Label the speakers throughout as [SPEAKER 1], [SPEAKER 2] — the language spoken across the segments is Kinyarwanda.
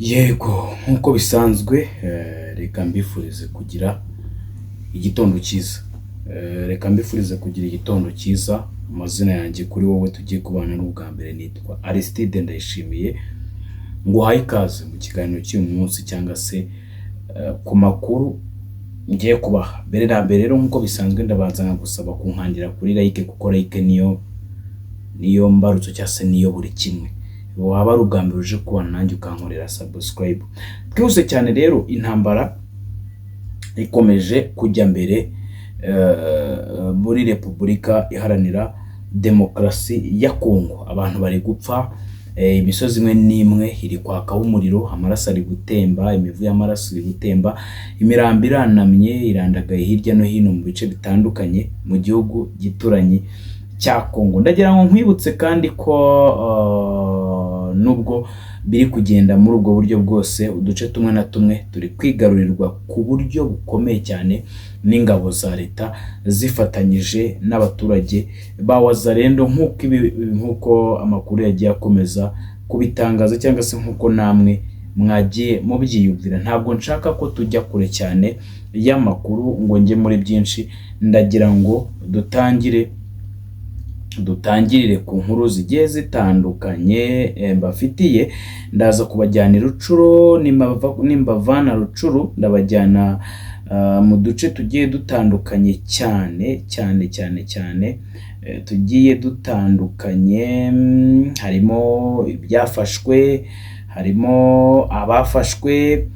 [SPEAKER 1] Yego, nk'uko bisanzwe, reka mbifurize kugira igitondo cyiza. Reka mbifurize kugira igitondo cyiza. Amazina yanjye kuri wowe tugiye kubana n'ubwa mbere nitwa Aristide Ndayishimiye. Nguhaye ikaze mu kiganiro cy'uyu munsi cyangwa se ku makuru ngiye kubaha. Mbere na mbere rero, nk'uko bisanzwe, ndabanza nkagusaba kunkandira kuri like, kuko like niyo mbarutso cyangwa se niyo buri kimwe. Waba ari ubwa mbere uje kubana nanjye, ukankorera subscribe. Twihuse cyane rero, intambara ikomeje kujya mbere muri Repubulika Iharanira Demokarasi ya Kongo. Abantu bari gupfa, imisozi imwe n'imwe iri kwakaho umuriro, amaraso ari gutemba, imivu y'amaraso iri gutemba, imirambo iranamye, irandagaye hirya no hino mu bice bitandukanye mu gihugu gituranyi cya Kongo. Ndagira ngo nkwibutse kandi ko nubwo biri kugenda muri ubwo buryo bwose, uduce tumwe na tumwe turi kwigarurirwa ku buryo bukomeye cyane n'ingabo za leta zifatanyije n'abaturage ba Wazalendo, nk'uko amakuru yagiye akomeza kubitangaza cyangwa se nk'uko namwe mwagiye mubyiyumvira. Ntabwo nshaka ko tujya kure cyane y'amakuru ngo njye muri byinshi. Ndagira ngo dutangirire ku nkuru zigiye zitandukanye mbafitiye. Ndaza kubajyana i Rutshuru, nimbavana Rutshuru ndabajyana mu duce tugiye dutandukanye cyane cyane cyane cyane, tugiye dutandukanye, harimo ibyafashwe, harimo abafashwe,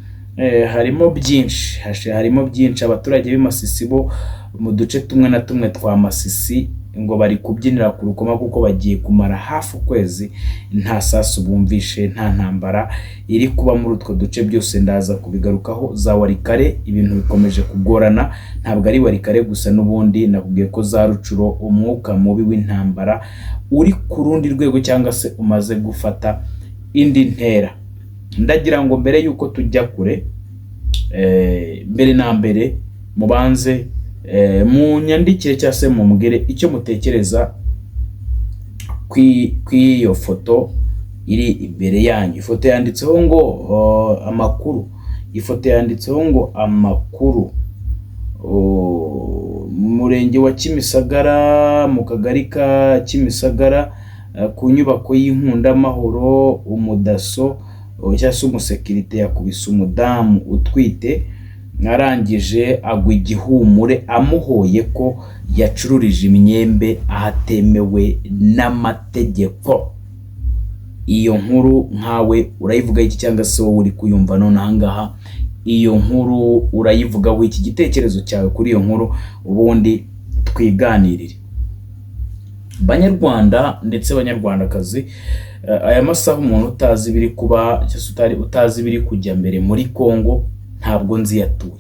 [SPEAKER 1] harimo byinshi, harimo byinshi. Abaturage b'i Masisi bo mu duce tumwe na tumwe twa Masisi ngo bari kubyinira ku rukoma, kuko bagiye kumara hafi ukwezi nta sasu bumvishe, nta ntambara iri kuba muri utwo duce. Byose ndaza kubigarukaho. Za Walikale ibintu bikomeje kugorana. Ntabwo ari Walikale gusa, n'ubundi nakubwiye ko za Rutshuru umwuka mubi w'intambara uri ku rundi rwego cyangwa se umaze gufata indi ntera. Ndagira ngo mbere y'uko tujya kure, mbere na mbere mubanze munyandikire cyangwa se mumbwire icyo mutekereza kw'iyo foto iri imbere yanyu. Ifoto yanditseho ngo amakuru, ifoto yanditseho ngo amakuru. Oh, mu murenge wa Kimisagara, mu kagari ka Kimisagara, ku nyubako y'Inkundamahoro, umudaso cyangwa se umusekirite yakubise umudamu utwite, arangije agwa igihumure amuhoye ko yacururije imyembe ahatemewe n'amategeko. Iyo nkuru nkawe urayivuga iki, cyangwa se wowe uri kuyumva none aha ngaha, iyo nkuru urayivugaho iki? Gitekerezo cyawe kuri iyo nkuru, ubundi twiganirire. Banyarwanda ndetse banyarwandakazi, aya masaha umuntu utazi ibiri kuba cyangwa se utazi ibiri kujya mbere muri Congo, ntabwo nzi iyo atuye,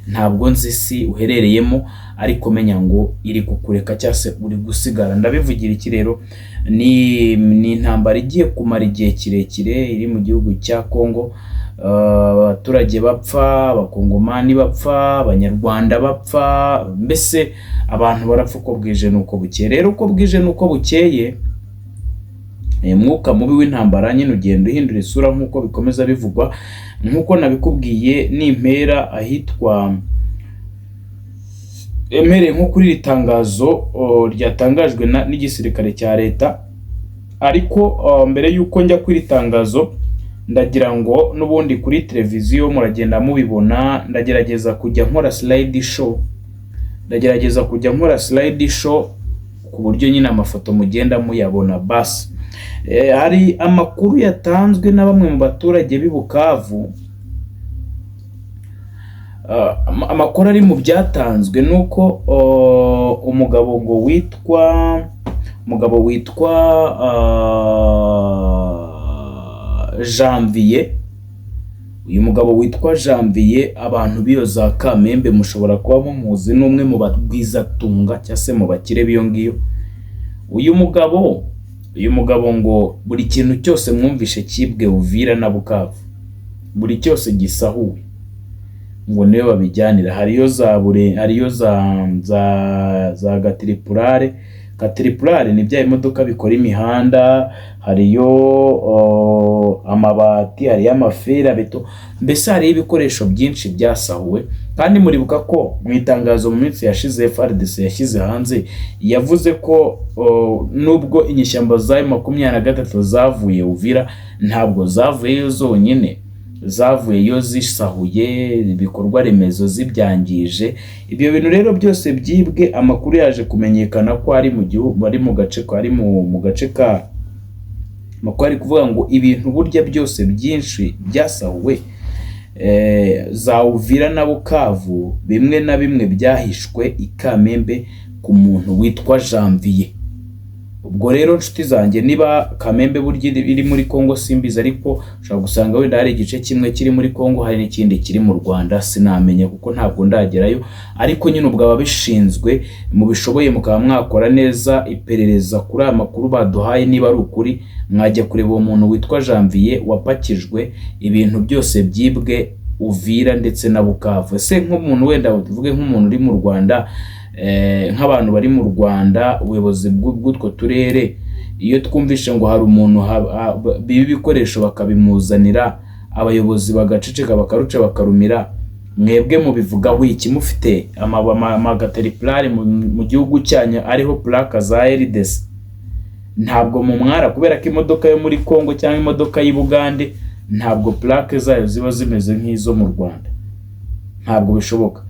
[SPEAKER 1] ntabwo nzi isi uherereyemo, ariko menya ngo iri kukureka cyangwa se uri gusigara. Ndabivugira iki rero? Ni intambara igiye kumara igihe kirekire iri mu gihugu cya Congo. Abaturage bapfa, abakongomani bapfa, abanyarwanda bapfa, mbese abantu barapfa uko bwije n'uko bukeye. Rero uko bwije n'uko bukeye, mwuka mubi w'intambara nyine ugenda uhindura isura nk'uko bikomeza bivugwa. Nk'uko nabikubwiye, nimpera ahitwa mpereye nko kuri iri tangazo ryatangajwe n'igisirikare cya leta. Ariko mbere y'uko njya kuri iri tangazo, ndagira ngo n'ubundi kuri televiziyo muragenda mubibona, ndagerageza kujya nkora slide show, ndagerageza kujya nkora slide show ku buryo nyine amafoto mugenda muyabona. Basi hari amakuru yatanzwe na bamwe mu baturage b'i Bukavu. Amakuru ari mu byatanzwe ni uko umugabo ngo witwa umugabo witwa Janvier, uyu mugabo witwa Janvier, abantu b'iyo za Kamembe mushobora kuba mumuzi, ni umwe mu bagwizatunga cyangwa se mu bakire b'iyo ngiyo. Uyu mugabo ngo buri kintu cyose mwumvishe cyibwe Uvira na Bukavu, buri cyose gisahuwe, ngo niwe babijyanira. Hariyo za bure, hariyo za Gatiripurare. Caterpillar ni bya bimodoka bikora imihanda, hariyo amabati, hariyo amaferabeto, mbese hariyo ibikoresho byinshi byasahuwe. Kandi muribuka ko mu itangazo mu minsi yashize FARDC yashyize hanze, yavuze ko nubwo inyeshyamba za M23 zavuye Uvira, ntabwo zavuyeyo zonyine, zavuyeyo zisahuye ibikorwa remezo, zibyangije. Ibyo bintu rero byose byibwe, amakuru yaje kumenyekana ko ari mu gihugu, bari mu gace ari mu gace ka amakuru ari kuvuga ngo ibintu burya byose byinshi byasahuwe za Uvira na Bukavu, bimwe na bimwe byahishwe i Kamembe ku muntu witwa Janvier. Ubwo rero nshuti zanjye, niba Kamembe burya iri muri Congo simbizi, ariko ushobora gusanga wenda hari igice kimwe kiri muri Congo, hari n'ikindi kiri mu Rwanda, sinamenya kuko ntabwo ndagerayo. Ariko nyine ubwo ababishinzwe mubishoboye mukaba mwakora neza iperereza kuri aya makuru baduhaye, niba ari ukuri, mwajya kureba uwo muntu witwa Janvier wapakijwe ibintu byose byibwe Uvira ndetse na Bukavu. Ese nk'umuntu wenda tuvuge nk'umuntu uri mu Rwanda, nk'abantu bari mu Rwanda, ubuyobozi bw'utwo turere, iyo twumvishe ngo hari umuntu biba ibikoresho bakabimuzanira, abayobozi bagaceceka, bakaruca bakarumira, mwebwe mubivugaho iki? Mufite ama Caterpillar mu gihugu cyanyu ariho plaque za RDC, ntabwo mumwara? Kubera ko imodoka yo muri Congo cyangwa imodoka y'i Bugande ntabwo plaque zayo ziba zimeze nk'izo mu Rwanda, ntabwo bishoboka.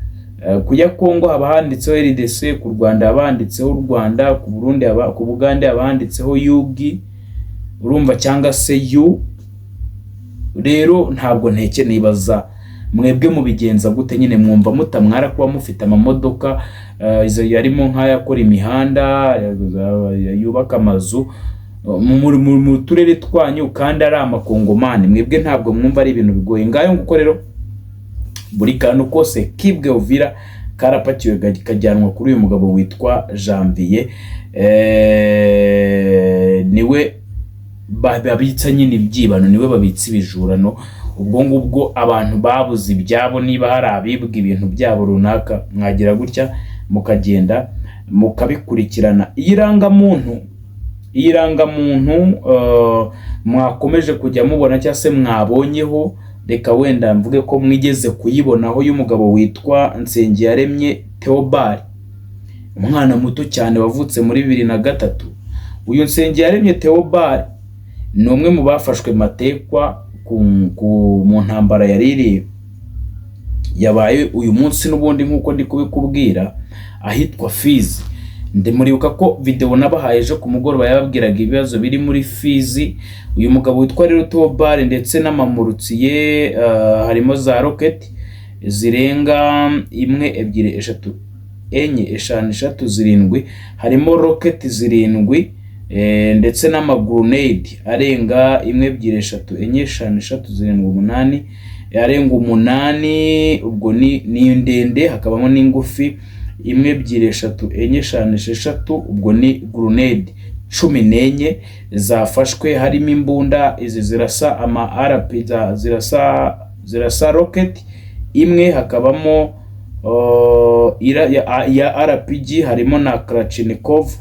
[SPEAKER 1] Ku ya Congo haba handitseho RDC, ku Rwanda haba handitseho u Rwanda, ku Burundi haba, ku Bugande haba handitseho UG, urumva, cyangwa se U. Rero ntabwo nteke nibaza mwebwe mubigenza gute nyine, mwumva mutamwara kuba mufite amamodoka izo yarimo nk'ayakora imihanda, yubaka amazu mu turere twanyu kandi ari amakongomani? Mwebwe ntabwo mwumva ari ibintu bigoye? Ngayo nguko rero, buri kantu kose kibwe Uvira karapakiwe kajyanwa kuri uyu mugabo witwa Janvier. Niwe babitsa nyine ibyibano, niwe babitsa ibijurano. Ubwo ngubwo abantu babuze ibyabo, niba hari abibwa ibintu byabo runaka, mwagira gutya mukagenda mukabikurikirana. Iyi rangamuntu mwakomeje kujya mubona cyangwa se mwabonyeho, reka wenda mvuge ko mwigeze kuyibonaho, y'umugabo witwa Nsengiyaremye Theobald, umwana muto cyane wavutse muri 2003. Uyu Nsengiyaremye Theobald ni umwe mu bafashwe matekwa mu ntambara yari iri yabaye uyu munsi n'ubundi nk'uko ndi kubikubwira ahitwa Fizi. Ndimuribuka ko video nabahaye ejo ku mugoroba yababwiraga ibibazo biri muri Fizi. Uyu mugabo witwa rero Theobald ndetse n'amamurutsiye, harimo za rocket zirenga imwe, ebyiri, eshatu, enye, eshanu, eshatu, zirindwi, harimo rocket zirindwi, ndetse n'amagrenade arenga imwe, ebyiri, eshatu, enye, eshanu, eshatu, zirindwi, umunani, arenga umunani. Ubwo ni ndende, hakabamo n'ingufi, imwe, ebyiri, eshatu, enye, eshanu, esheshatu, ubwo ni grenade 14 zafashwe. Harimo imbunda izi zirasa ama RP, zirasa rocket imwe, hakabamo ya RPG, harimo na Kalashnikov,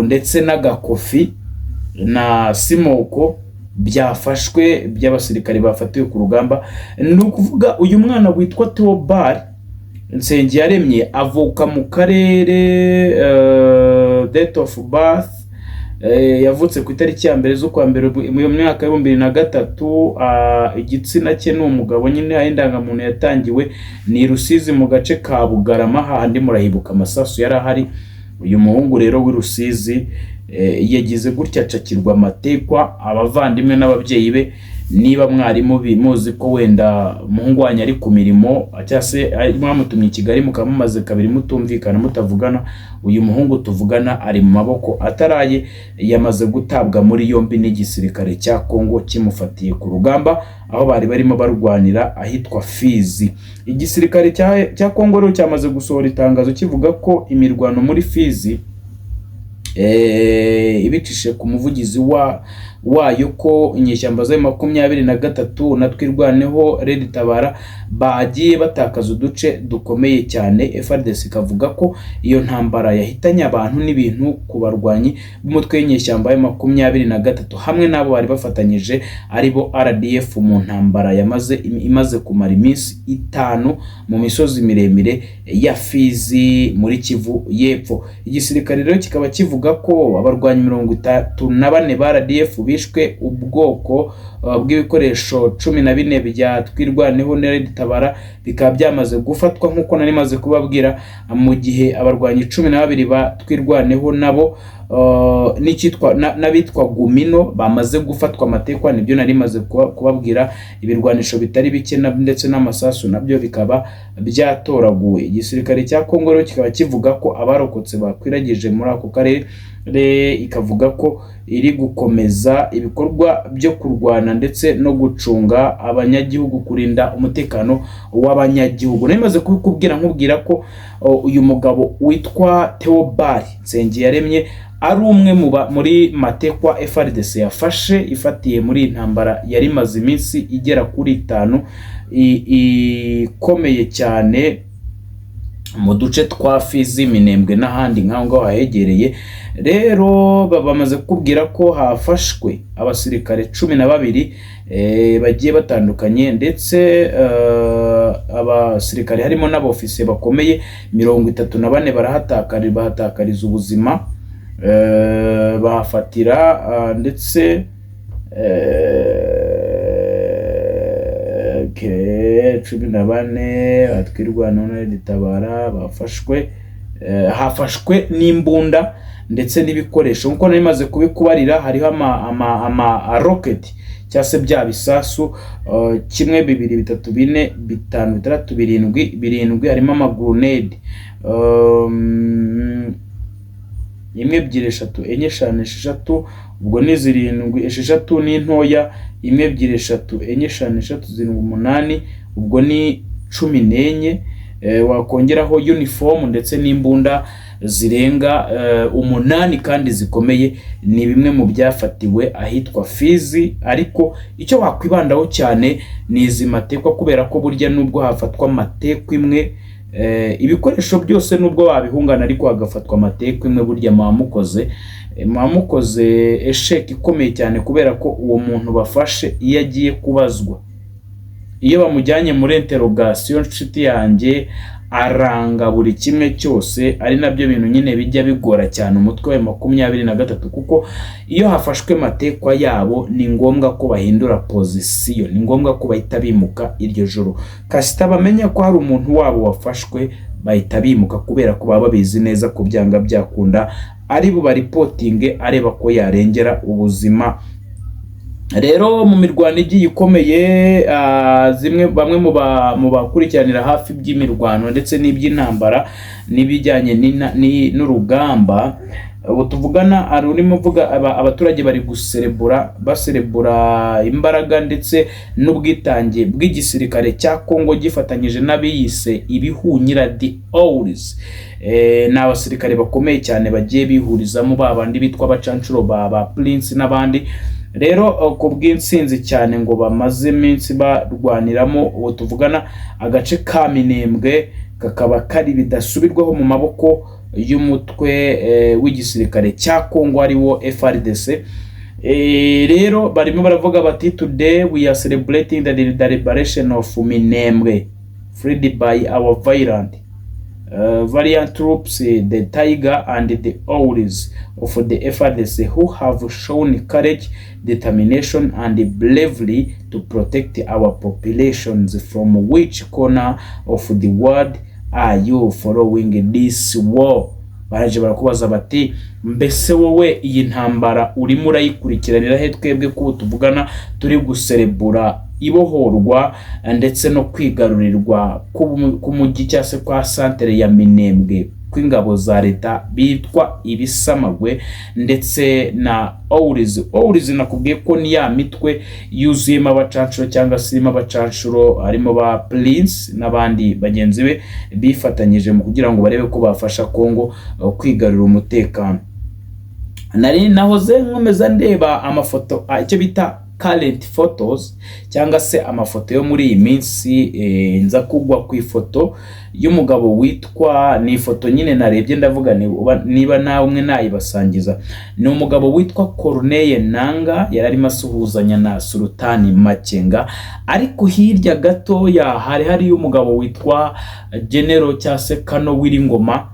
[SPEAKER 1] ndetse n'agakofi na simoko byafashwe by'abasirikare bafatiwe ku rugamba. Ni ukuvuga uyu mwana witwa Theobald Nsengiyaremye avuka mu karere, date of birth, yavutse ku itariki ya 1 z'ukwa mbere mu mwaka w'2003. Igitsina cye ni umugabo nyine. Aho indangamuntu yatangiwe ni Rusizi mu gace ka Bugarama, hahandi murahibuka amasasu yari ahari. Uyu muhungu rero w'i Rusizi yagize gutya acakirwa amatekwa. Abavandimwe n'ababyeyi be, niba mwari muzi ko wenda umuhungu wanyu ari ku mirimo cyangwa se mwamutumye i Kigali mukaba mumaze kabiri mutumvikana, mutavugana, uyu muhungu tuvugana ari mu maboko ataraye, yamaze gutabwa muri yombi n'igisirikare cya Kongo kimufatiye ku rugamba aho bari barimo barwanira ahitwa Fizi. Igisirikare cya Kongo rero cyamaze gusohora itangazo kivuga ko imirwano muri Fizi, ibicishije ku muvugizi wayo ko inyeshyamba za 23 na Twirwaneho, Red Tabara bagiye batakaza uduce dukomeye cyane. FARDC ikavuga ko iyo ntambara yahitanye abantu n'ibintu ku barwanyi b'umutwe w'inyeshyamba ya 23 hamwe n'abo bari bafatanyije, aribo RDF, mu ntambara yamaze imaze kumara iminsi 5 mu misozi miremire ya Fizi muri Kivu y'Epfo. Igisirikare rero kikaba kivuga ko abarwanyi 34 ba RDF bishwe, ubwoko bw'ibikoresho 14 bya Twirwaneho na Red Tabara bikaba byamaze gufatwa nk'uko nari maze kubabwira, mu gihe abarwanyi 12 ba Twirwaneho nabo n'icyitwa n'abitwa Gumino bamaze gufatwa amatekwa. Nibyo nari maze kubabwira. Ibirwanisho bitari bike ndetse n'amasasu nabyo bikaba byatoraguwe. Igisirikare cya Kongo rero kikaba kivuga ko abarokotse bakwiragije muri ako karere, ikavuga ko iri gukomeza ibikorwa byo kurwana ndetse no gucunga abanyagihugu, kurinda umutekano w'abanyagihugu. Nari maze kubikubwira, nkubwira ko uyu mugabo witwa Theobald Nsengiyaremye ari umwe muri matekwa FARDC yafashe ifatiye muri iyi ntambara yari imaze iminsi igera kuri 5 ikomeye cyane mu duce twa Fizi, Minembwe n'ahandi nk'aho ngaho hahegereye. Rero bamaze kukubwira ko hafashwe abasirikare 12 bagiye batandukanye, ndetse abasirikare harimo n'abofisiye bakomeye 34 bahatakariza ubuzima, bahafatira ndetse 14 ba Twirwaneho na Tabara bafashwe, hafashwe n'imbunda ndetse n'ibikoresho nkuko nari maze kubikubarira. Hariho ama rocket cyangwa se bya bisasu, kimwe, bibiri, bitatu, bine, bitanu, bitandatu, birindwi, birindwi. Harimo amagrenade, imwe, ebyiri, eshatu, enye, eshanu, esheshatu, ubwo ni zirindwi. Esheshatu ni ntoya. Imwe, ebyiri, eshatu, enye, eshanu, eshatu, zirindwi, umunani, ubwo ni 14. Wakongeraho uniform ndetse n'imbunda zirenga umunani kandi zikomeye. Ni bimwe mu byafatiwe ahitwa Fizi, ariko icyo wakwibandaho cyane ni izi matekwa, kubera ko burya nubwo hafatwa amatekwa imwe, ibikoresho byose nubwo wabihungana, ariko hagafatwa amatekwa imwe, burya muba mukoze échec ikomeye cyane, kubera ko uwo muntu bafashe iyo agiye kubazwa, iyo bamujyanye muri interrogation, nshuti yanjye, aranga buri kimwe cyose. Ari nabyo bintu nyine bijya bigora cyane umutwe wa 23, kuko iyo hafashwe matekwa yabo ni ngombwa ko bahindura position, ni ngombwa ko bahita bimuka iryo joro. Kasita bamenya ko hari umuntu wabo wafashwe, bahita bimuka, kubera ko baba babizi neza ko byanga byakunda ari bubareportinge areba ko yarengera ubuzima. Rero mu mirwano igiye ikomeye, zimwe bamwe mu bakurikiranira hafi by'imirwano ndetse n'iby'intambara n'ibijyanye n'urugamba, ubu tuvugana hari urimo uvuga abaturage bari guserebura, baserebura imbaraga ndetse n'ubwitange bw'igisirikare cya Kongo gifatanyije n'abiyise ibihunyira, the Owls. Ni abasirikare bakomeye cyane bagiye bihurizamo ba bandi bitwa abacanshuro ba Prince n'abandi. Rero ku bw'intsinzi cyane ngo bamaze iminsi barwaniramo, ubu tuvugana agace ka Minembwe kakaba kari bidasubirwaho mu maboko y'umutwe w'igisirikare cya Kongo, ari wo FARDC. Rero barimo baravuga bati: "Today we are celebrating the liberation of Minembwe, freed by our violent valiant troops, the Tiger and the Owls of the FARDC, who have shown courage, determination and bravery to protect our populations. From which corner of the world are you following this war?" Baraje barakubaza bati: "Mbese wowe iyi ntambara urimo urayikurikiranira he, twebwe ko tuvugana turi guserebura ibohorwa ndetse no kwigarurirwa k'umujyi cyangwa se kwa santere ya Minembwe kw'ingabo za leta bitwa ibisamagwe ndetse na Owls?" Owls nakubwiye ko ni ya mitwe yuzuyemo abacanshuro cyangwa se irimo abacanshuro, harimo ba Prince n'abandi bagenzi be bifatanyije mu kugira ngo barebe ko bafasha Kongo kwigarurira umutekano. Nari nahoze nkomeza ndeba amafoto, icyo bita current photos cyangwa se amafoto yo muri iyi minsi, nza kugwa ku ifoto y'umugabo witwa, ni ifoto nyine narebye ndavuga niba nawe umwe nayibasangiza. Ni umugabo witwa Corneille Nanga, yari arimo asuhuzanya na Sultani Makenga, ariko hirya gatoya hari hariyo umugabo witwa General cyangwa se Kano Wiringoma.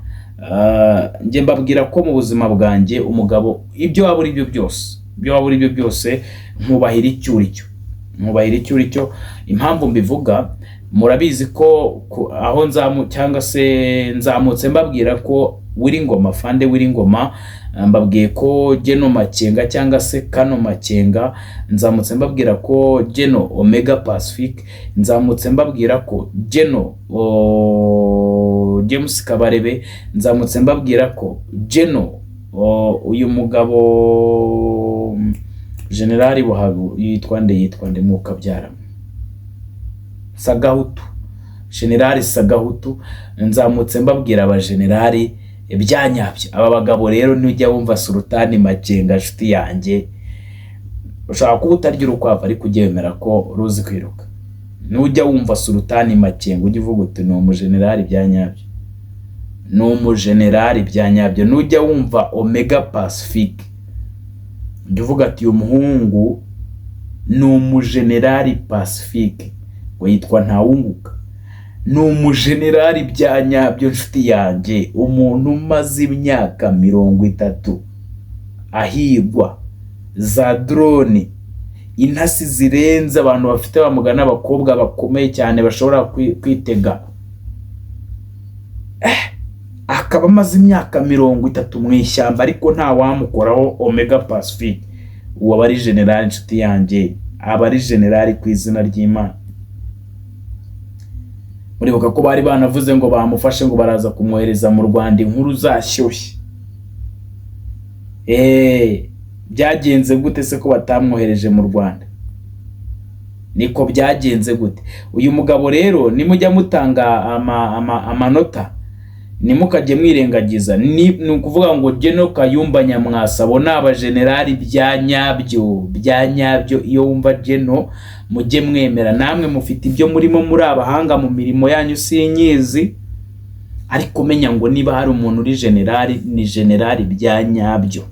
[SPEAKER 1] Njye mbabwira ko mu buzima bwanjye umugabo, ibyo waba uri byo byose, ibyo waba uri byo byose, nkubahira icyo uri cyo, nkubahira icyo uri cyo. Impamvu mbivuga, murabizi ko aho nzamu cyangwa se nzamutse mbabwira ko Wiringoma, Fande Wiringoma, mbabwiye ko Geno Makenga cyangwa se Kano Makenga, nzamutse mbabwira ko Geno Omega Pacific, nzamutse mbabwira ko Geno James Kabarebe, nzamutse mbabwira ko Geno uyu mugabo Generali Buhabu yitwa nde, yitwa nde mukabyara, Sagahutu, Generali Sagahutu, nzamutse mbabwira abajenerali byanyabyo. Aba bagabo rero, nujya wumva Sultani Makenga, nshuti yanjye, ushobora kuba utarya urukwavu ariko ujye wemera ko ruzi kwiruka. Nujya wumva Sultani Makenga, ujye uvuga uti: "Ni umujenerali bya nyabyo, ni umujenerali bya nyabyo." Nujya wumva Omega Pacific, ujya uvuga ati: "Uyu muhungu ni umujenerali Pacifique." Ngo yitwa Ntawunguka, ni umujenerali bya nyabyo, nshuti yanjye. Umuntu umaze imyaka 30 ahigwa za drone, intasi zirenze, abantu bafite bamugana, abakobwa bakomeye cyane bashobora kwitega, akaba amaze imyaka 30 mu ishyamba ariko nta wamukoraho. Omega Pacific, uwo aba ari generali, inshuti yanjye, aba ari generali ku izina ry'Imana. Muribuka ko bari banavuze ngo bamufashe, ngo baraza kumwohereza mu Rwanda, inkuru zashyushye. Byagenze gute se ko batamwohereje mu Rwanda? Niko byagenze gute? Uyu mugabo rero, nimujya mutanga amanota ntimukajye mwirengagiza. Ni ukuvuga ngo Geno Kayumba Nyamwasa, abo ni abajenerali bya nyabyo, bya nyabyo. Iyo wumva Geno, mujye mwemera. Namwe mufite ibyo murimo, muri abahanga mu mirimo yanyu, sinyizi, ariko menya ngo niba hari umuntu uri generali, ni generali bya nyabyo.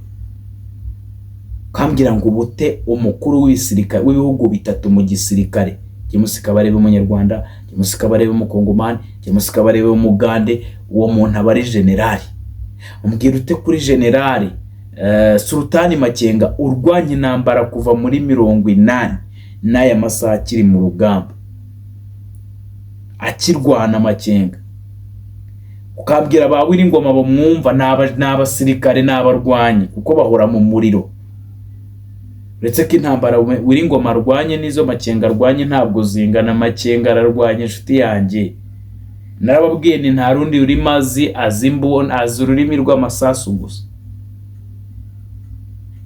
[SPEAKER 1] Kambwira ngo ubute umukuru w'ibisirikare w'ibihugu bitatu mu gisirikare, James Kabarebe umunyarwanda, James Kabarebe umukongomani, James Kabarebe umugande, uwo muntu aba ari generali. Umbwira ute kuri generali Sultani Makenga urwanya intambara kuva muri 80 n'aya masaha akiri mu rugamba, akirwana Makenga, ukambwira ba Wiringoma bamwumva ni abasirikare, ni abarwanyi kuko bahora mu muriro, uretse ko intambara Wiringoma arwanye n'izo Makenga arwanye ntabwo zingana. Makenga ararwanya, inshuti yanjye. Narababwiye ni nta rundi rurimi azi, azi imbunda, azi ururimi rw'amasasu gusa.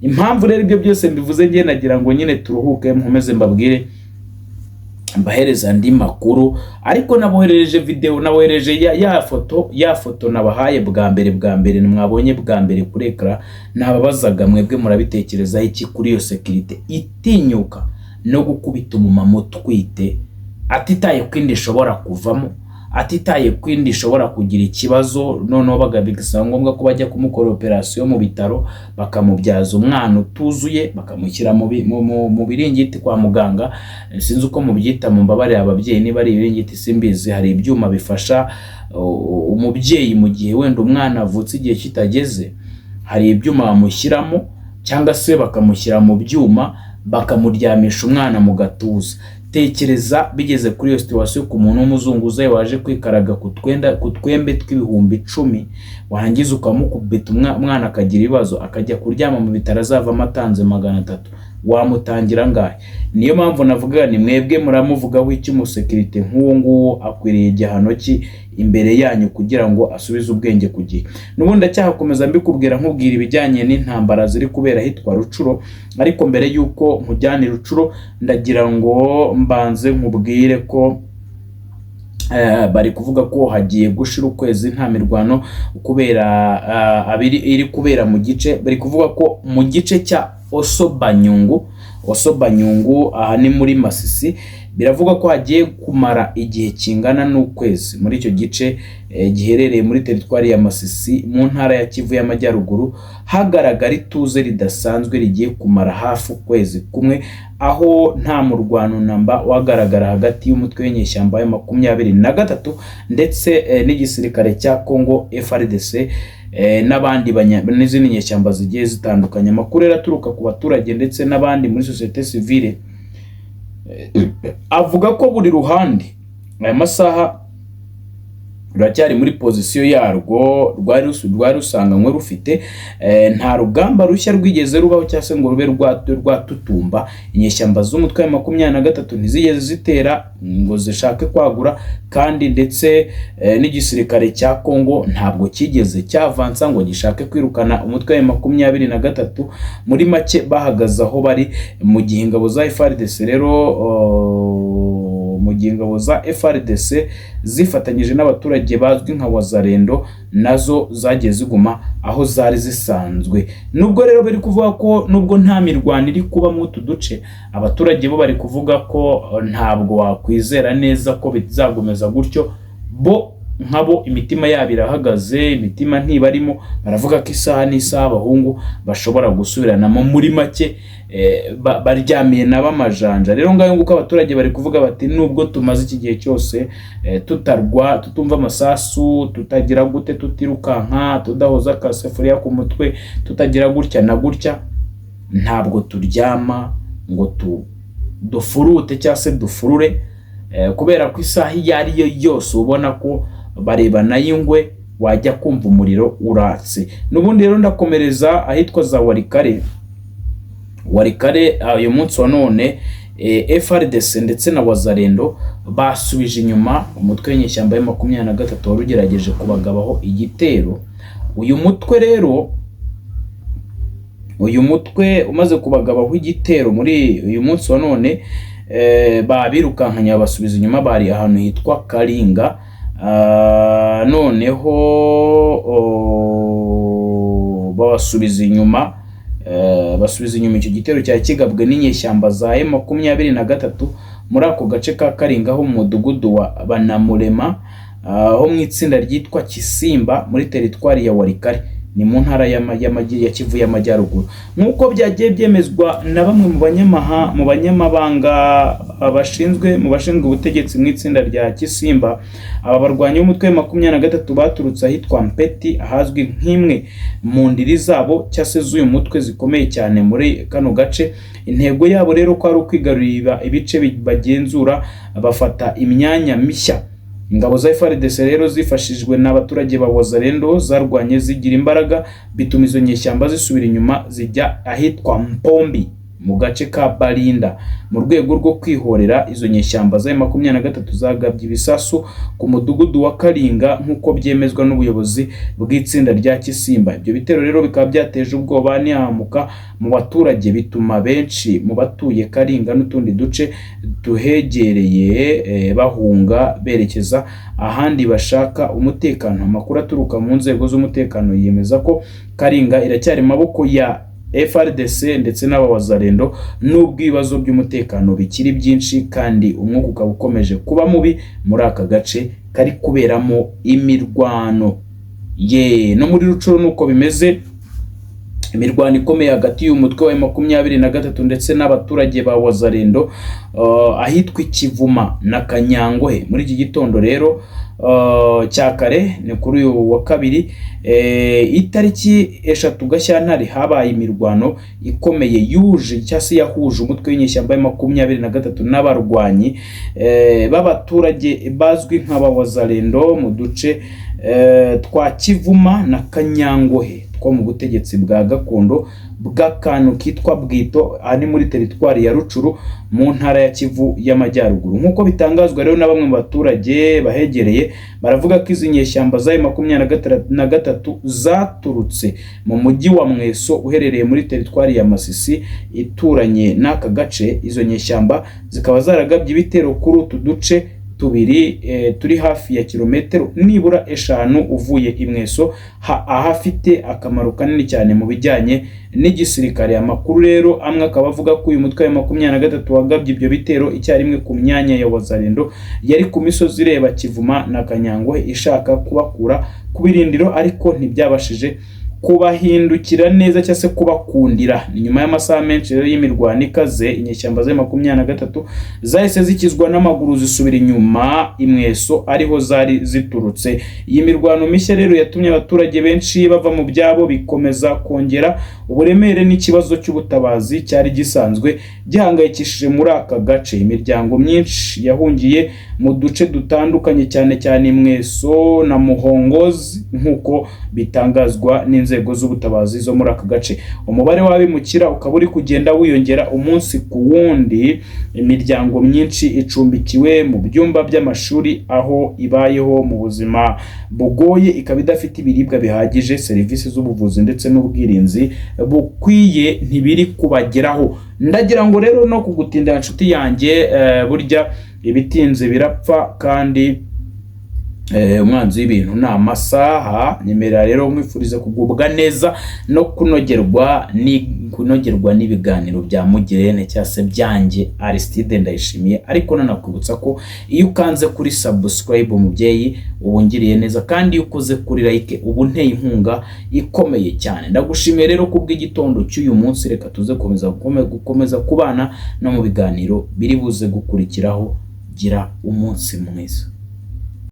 [SPEAKER 1] Impamvu rero ibyo byose mbivuze, ngiye nagira ngo nyine turuhuke, nkomeze mbabwire, mbahereza andi makuru, ariko naboherereje video, naboherereje ya foto nabahaye bwa mbere, bwa mbere mwabonye bwa mbere kuri écran. Nababazaga: mwebwe murabitekerezaho iki kuri iyo sécurité itinyuka no gukubita umumama utwite, atitaye ko inda ishobora kuvamo, atitaye ko inda ishobora kugira ikibazo, noneho bigasaba ngombwa ko bajya kumukora operasiyo mu bitaro, bakamubyaza umwana utuzuye, bakamushyira mu biringiti kwa muganga? Sinzi uko mubyita, mumbabarire ababyeyi, niba ari ibiringiti simbizi. Hari ibyuma bifasha umubyeyi mu gihe wenda umwana avutse igihe kitageze, hari ibyuma bamushyiramo cyangwa se bakamushyira mu byuma, bakamuryamisha umwana mu gatuza. Tekereza bigeze kuri iyo situation ku muntu w'umuzunguzayi waje kwikaraga ku twenda, ku twembe tw'10,000, warangiza ukamukubita, umwana akagira ibibazo, akajya kuryama mu bitaro, azavamo atanze 300, wamutangira angahe? Niyo mpamvu navuga ni mwebwe muramuvugaho iki? Umusekirite nk'uwo nguwo akwiriye igihano ki imbere yanyu kugira ngo asubize ubwenge ku gihe? N'ubundi ndacyakomeza mbikubwira, nkubwira ibijyanye n'intambara ziri kubera ahitwa Rucuro, ariko mbere y'uko nkujyana i Rucuro, ndagira ngo mbanze nkubwire ko Bari kuvuga ko hagiye gushira ukwezi nta mirwano kubera abiri iri kubera mu gice. Bari kuvuga ko mu gice cya Osobanyungu, Osobanyungu aha ni muri Masisi, biravuga ko hagiye kumara igihe kingana n'ukwezi muri icyo gice giherereye muri teritwari ya Masisi mu ntara ya Kivu y'Amajyaruguru hagaragara ituze ridasanzwe rigiye kumara hafi ukwezi kumwe, aho nta murwano namba wagaragara hagati y'umutwe w'inyeshyamba ya 23 ndetse n'igisirikare cya Congo FARDC n'abandi n'izindi nyeshyamba zigiye zitandukanye. Amakuru rero aturuka ku baturage ndetse n'abandi muri sosiyete sivile avuga ko buri ruhande aya masaha ruracyari muri pozisiyo yarwo rwari rusanganywe rufite. Nta rugamba rushya rwigeze rubaho cyangwa se ngo rube rwatutumba. Inyeshyamba z'umutwe wa 23 ntizigeze zitera ngo zishake kwagura, kandi ndetse n'igisirikare cya Congo ntabwo cyigeze cyavansa ngo gishake kwirukana umutwe wa 23. Muri make bahagaze aho bari, mu gihe ingabo za FARDC rero mu gihe ingabo za FARDC zifatanyije n'abaturage bazwi nka Wazalendo nazo zagiye ziguma aho zari zisanzwe. Nubwo rero bari kuvuga ko nubwo nta mirwano iri kuba muri utu duce, abaturage bo bari kuvuga ko ntabwo wakwizera neza ko bizagomeza gutyo. Bo nkabo imitima yabo irahagaze, imitima ntibarimo. Baravuga ko isaha n'isaha abahungu bashobora gusubiranamo. Muri make baryamiye nabo amajanja. Rero ngayo nguko, abaturage bari kuvuga bati nubwo tumaze iki gihe cyose tutarwa, tutumva amasasu, tutagira gute, tutirukanka, tudahoza akasafuriya ku mutwe, tutagira gutya na gutya, ntabwo turyama ngo dufurute cyangwa se dufurure, kubera ko isaha iyo ari yo yose ubona ko barebana y'ingwe, wajya kumva umuriro uratse. N'ubundi rero ndakomereza ahitwa za Walikale. Walikale uyu munsi wa none FARDC ndetse na Wazalendo basubije inyuma umutwe w'inyeshyamba ya 23 wari ugerageje kubagabaho igitero. Uyu mutwe rero, uyu mutwe umaze kubagabaho igitero muri uyu munsi wa none, babirukankanye babasubiza inyuma. Bari ahantu hitwa Karinga. Noneho babasubiza inyuma, basubiza inyuma icyo gitero cyari kigabwe n'inyeshyamba za M23 muri ako gace ka Karinga ho mu mudugudu wa Banamurema, ho mu itsinda ryitwa Kisimba muri teritwari ya Walikale, ni mu ntara ya Kivu y'Amajyaruguru. Nk'uko byagiye byemezwa na bamwe mu banyamabanga bashinzwe mu bashinzwe ubutegetsi mu itsinda rya Kisimba, aba barwanyi b'umutwe wa 23 baturutse ahitwa Mpeti, ahazwi nk'imwe mu ndiri zabo cyangwa se z'uyu mutwe zikomeye cyane muri kano gace. Intego yabo rero ko ari ukwigarurira ibice bagenzura, bafata imyanya mishya. Ingabo za FARDC rero zifashijwe n'abaturage ba Wazalendo zarwanye zigira imbaraga, bituma izo nyeshyamba zisubira inyuma zijya ahitwa Mpombi mu gace ka Barinda. Mu rwego rwo kwihorera, izo nyeshyamba za 23 zagabye ibisasu ku mudugudu wa Karinga, nk'uko byemezwa n'ubuyobozi bw'itsinda rya Kisimba. Ibyo bitero rero bikaba byateje ubwoba n'ihahamuka mu baturage, bituma benshi mu batuye Karinga n'utundi duce tuhegereye bahunga berekeza ahandi bashaka umutekano. Amakuru aturuka mu nzego z'umutekano yemeza ko Karinga iracyari mu maboko ya FARDC ndetse n'abawazalendo, nubwo ibibazo by'umutekano bikiri byinshi kandi umwuka ukaba ukomeje kuba mubi muri aka gace kari kuberamo imirwano. Ye no muri Rutshuru nuko bimeze, imirwano ikomeye hagati y'umutwe wa 23 ndetse n'abaturage ba Wazalendo ahitwa Ikivuma na Kanyangohe. Muri iki gitondo rero cya kare, ni kuri uyu wa kabiri itariki 3 Gashyantare, habaye imirwano ikomeye yuje cyangwa se yahuje umutwe w'inyeshyamba ya 23 n'abarwanyi b'abaturage bazwi nk'abawazalendo mu duce twa Kivuma na Kanyangohe two mu butegetsi bwa gakondo bw'akantu kitwa Bwito, aha ni muri teritwari ya Rutshuru mu ntara ya Kivu y'Amajyaruguru. Nk'uko bitangazwa rero na bamwe mu baturage bahegereye, baravuga ko izi nyeshyamba za 23 zaturutse mu mujyi wa Mweso uherereye muri teritwari ya Masisi ituranye n'aka gace. Izo nyeshyamba zikaba zaragabye ibitero kuri utu duce. tubiri turi hafi ya kilometero nibura 5 uvuye i Mweso, ahafite akamaro kanini cyane mu bijyanye n'igisirikare. Amakuru rero amwe akaba avuga ko uyu mutwe wa 23 wagabye ibyo bitero icyarimwe ku myanya ya Wazalendo yari ku misozi ireba Kivuma na Kanyangohe, ishaka kubakura ku birindiro, ariko ntibyabashije kubahindukira neza cyangwa se kubakundira. Ni nyuma y'amasaha menshi rero y'imirwano ikaze, inyeshyamba za 23 zahise zikizwa n'amaguru zisubira inyuma i Mweso ariho zari ziturutse. Iyi mirwano mishya rero yatumye abaturage benshi bava mu byabo, bikomeza kongera uburemere n'ikibazo cy'ubutabazi cyari gisanzwe gihangayikishije muri aka gace. Imiryango myinshi yahungiye mu duce dutandukanye, cyane cyane Mweso na Muhongozi, nk'uko bitangazwa n'inzego z'ubutabazi zo muri aka gace. Umubare w'abimukira ukaba uri kugenda wiyongera umunsi ku wundi. Imiryango myinshi icumbikiwe mu byumba by'amashuri, aho ibayeho mu buzima bugoye, ikaba idafite ibiribwa bihagije, serivisi z'ubuvuzi ndetse n'ubwirinzi bukwiye ntibiri kubageraho. Ndagira ngo rero no kugutinda, inshuti yanjye, burya ibitinze birapfa, kandi umwanzi w'ibintu ni amasaha. Nyemerera rero nkwifuriza kugubwa neza no kunogerwa n'ibiganiro bya Mugirene cyangwa se byanjye Aristide Ndayishimiye. Ariko nanakwibutsa ko iyo ukanze kuri subscribe, umubyeyi, uba ungiriye neza, kandi iyo ukoze kuri like uba unteye inkunga ikomeye cyane. Ndagushimiye rero kubw'igitondo cy'uyu munsi. Reka tuze gukomeza kubana no mu biganiro biri buze gukurikiraho. Gira umunsi mwiza.